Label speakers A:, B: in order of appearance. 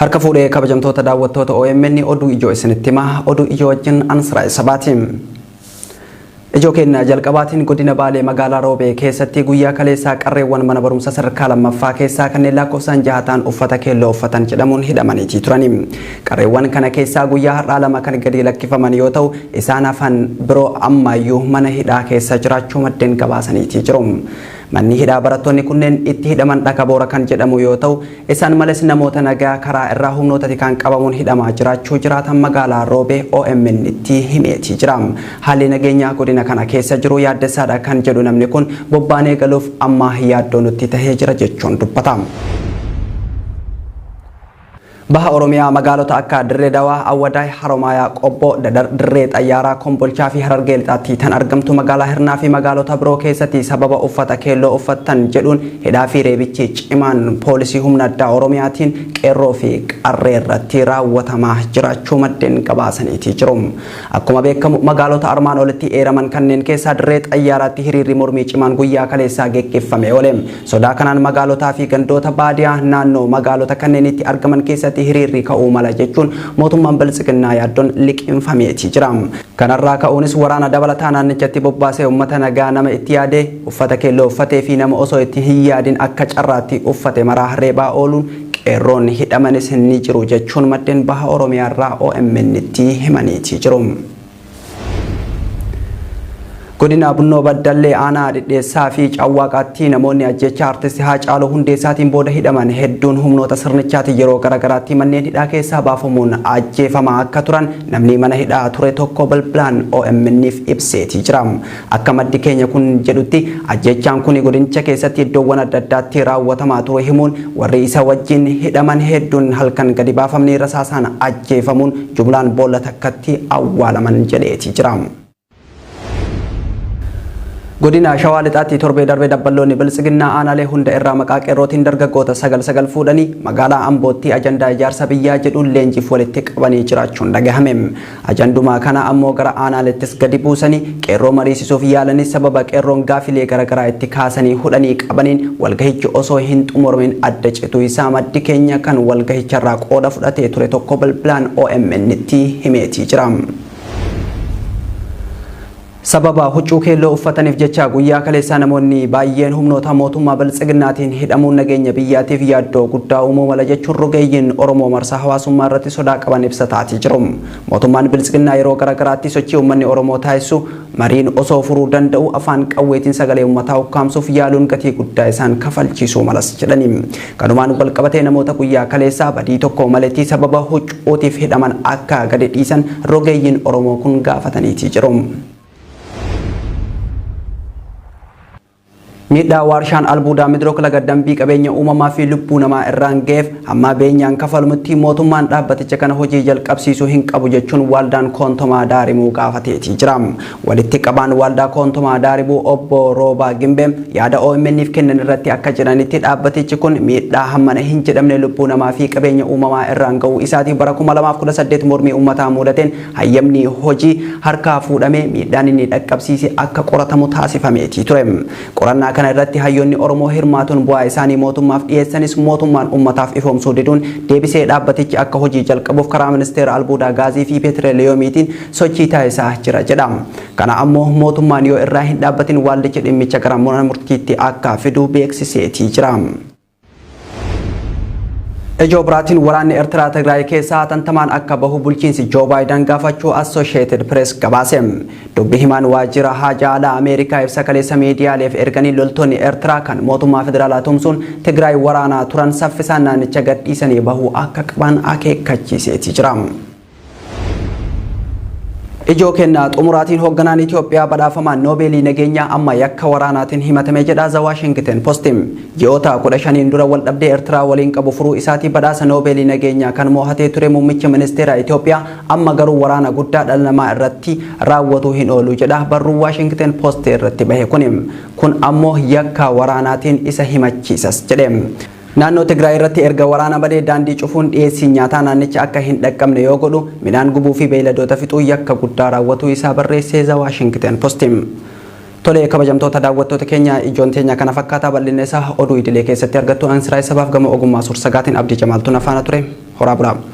A: Harka fuudhee kabajamtoota daawwattoota OMN, oduu ijoo isinitti himaa. Oduu ijoo wajjin Ansiraay Sabaati. Ijoo keenya jalqabaatiin, godina Baalee magaalaa Roobee keessatti guyyaa kaleessaa qarreewwan mana barumsa sadarkaa lammaffaa keessaa kanneen lakkoofsaan 6 ta'an uffata keelloo uffatan jedhamuun hidhamaniitii turani. Qarreewwan kana keessaa guyyaa har'aa 2 kan gadi lakkifaman yoo ta'u, isaan hafan biroo ammayyuu mana hidhaa keessa jiraachuu maddeen gabaasaniitii jiru. Manni hidhaa barattoonni kunneen itti hidhaman Dhaka Boora kan jedhamu yoo ta'u, isaan malees namoota nagaa karaa irraa humnoota tikaan qabamuun hidhamaa jiraachuu jiraatan magaalaa Roobee OMN itti himeetii jira. Haalli nageenyaa godina kana keessa jiru yaaddessaadha kan jedhu namni kun, bobbaanee galuuf amma yaaddoo nutti tahee jira jechuun dubbata. Baha Oromiyaa magaalota akka Dirree Dawaa, Awwadaay, Haromaayaa, Qobboo, Dadar, Dirree Xayyaaraa, Kombolchaa fi Harargee Lixaatti tan argamtu magaalaa Hirnaa fi magaalota biroo keessatti sababa uffata keelloo uffattan jedhuun hidhaa fi reebichi cimaan poolisii humna addaa Oromiyaatiin qeerroo fi qarree irratti raawwatamaa jiraachuu maddeen gabaasaniitii jiru. Akkuma beekamu, magaalota armaan olitti eeraman kanneen keessaa Dirree Xayyaaraatti hiriirri mormii cimaan guyyaa kaleessaa geggeeffamee oole. Sodaa kanaan magaalotaa fi gandoota baadiyaa naannoo magaalota kanneenitti argaman keessatti hiriirri ka'uu mala jechuun mootummaan Biltsiginnaa yaaddoon liqimfameetii jira. Kanarraa ka'uunis waraana dabalataa naannichatti bobbaasee uummata nagaa nama itti yaadee uffata keelloo uffatee fi nama osoo itti hin yaadin akka carraatti uffate maraa reebaa ooluun qeerroon hidhamanis ni jiru jechuun maddeen baha Oromiyaarraa OMN tti himaniitii jiru. Godina Bunnoo Baddallee aanaa Dhidheessaa fi Cawwaaqaatti namoonni ajjeechaa artisti Haacaaluu Hundeessaatiin booda hidhaman hedduun humnoota sirnichaatiin yeroo garaagaraatti manneen hidhaa keessaa baafamuun ajjeefamaa akka turan namni mana hidhaa ture tokko bilbilaan OMN'if ibseetii jira. Akka maddi keenya kun jedhutti, ajjeechaan kun godinicha keessatti iddoowwan adda addaatti raawwatamaa ture himuun, warri isa wajjin hidhaman hedduun halkan gadi baafamanii rasaasaan ajjeefamuun jumlaan boolla takkatti awwaalaman jedheetii jira. Godina Shawaa Lixaatti torbee darbe dabballoonni Biltsiginnaa aanaalee hunda irraa maqaa qeerrootiin dargaggoota sagal sagal fuudhanii magaalaa Ambootti ajandaa ijaarsa biyyaa jedhuun leenjiif walitti qabanii jiraachuun dhagahame. Ajanduma kana ammoo gara aanaaleettis gadi buusanii qeerroo mariisisuuf yaalanis, sababa qeerroon gaafilee garaagaraa itti kaasanii hudhanii qabaniin walgahichi osoo hin xumuramin adda cituu isaa maddi keenya kan walgahicharraa qooda fudhatee ture tokko bilbilaan OMN tti himeetii jira. Sababa huccuu keelloo uffataniif jecha guyyaa kaleessaa namoonni baay'een humnoota mootummaa Biltsiginnaatiin hidhamuun nageenya biyyaatiif yaaddoo guddaa uumuu mala jechuun rogeeyyiin Oromoo marsaa hawaasummaa irratti sodaa qaban ibsataatii jiru. Mootummaan Biltsiginnaa yeroo garaagaraatti sochii uummanni Oromoo taasisu mariin osoo furuu danda'u afaan qawweetiin sagalee uummataa ukkaamsuuf yaaluun gatii guddaa isaan kafalchiisuu malas jedhani. Kanumaan walqabatee namoota guyyaa kaleessaa badii tokko maletti sababa huccuutiif hidhaman akka gadi dhiisan rogeeyyiin Oromoo kun gaafataniitii jiru. Miidhaa waarshaan albuudaa Midrook laga Dambii, qabeenya uumamaa fi lubbuu namaa irraan ga'eef hamma beenyaan kafalmutti mootummaan dhaabbaticha kana hojii jalqabsiisuu hin qabu jechuun Waldaan Koontomaa Daarimuu gaafateetii jira. Walitti qabaan Waldaa Koontomaa Daarimuu obbo Roobaa Gimbee yaada OMN'if kennan irratti akka jedhanitti, dhaabbatichi kun miidhaa hammana hin jedhamne lubbuu namaa fi qabeenya uumamaa irraan ga'uu isaatiif bara 2018 mormii uummataa mudateen hayyamni hojii harkaa fuudhamee miidhaan inni dhaqqabsiise akka qoratamu taasifameetii ture. Qorannaa kana irratti hayyoonni Oromoo hirmaatuun bu'aa isaanii mootummaaf dhiyeessanis, mootummaan uummataaf ifoomsuu diduun deebisee dhaabbatichi akka hojii jalqabuuf karaa Ministeera Albuudaa, Gaazii fi Peetirooliyeemiitiin sochii taasisaa jira jedha. Kana ammoo mootummaan yoo irraa hin dhaabbatin waaldichi dhimmicha gara mana murtiitti akka fidu beeksiseetii jira. Ijoo biraatiin, waraanni Eertiraa Tigraay keessaa hatantamaan akka bahu bulchiinsi Joo Baayiden gaafachuu Associated Press gabaase. Dubbi himaan waajjira haajaa alaa Ameerikaa ibsa kaleessa miidiyaaleef erganii, loltoonni Eertiraa kan mootummaa federaalaa tumsuun Tigraay waraanaa turan saffisaan naannicha gadhiisanii bahuu akka qaban akeekkachiiseeti jira. Ijoo kennaa xumuraatiin, hoogganaan Itoophiyaa badhaafamaan Noobeelii nageenyaa amma yakka waraanaatiin himatame jedha The Washington Post. Ji'oota 15n dura waldhabdee Eertiraa waliin qabu furuu isaatii badhaasa Noobeelii nageenyaa kan mo'atee ture muummichi ministeera Itoophiyaa amma garuu waraana guddaa dhala namaa irratti raawwatu hin oolu jedha barruu Washington Post irratti bahe kuni. Kun ammoo yakka waraanaatiin isa himachiisas jedhe. Naannoo Tigraay irratti erga waraana banee daandii cufuun dhiyeessiin nyaataa naannicha akka hin dhaqqabne yoo godhu, midhaan gubuu fi beeyladoota fixuu yakka guddaa raawwatuu isaa barreessee The Washington Post. Tolee, kabajamtoota daawwattoota keenya, ijoon teenya kana fakkaataa. Bal'inna isaa oduu idilee keessatti argattu. Ansiraay Sabaaf gama ogummaa suur-sagaatiin Abdii Jamaaltuun afaana ture. Horaa bulaa.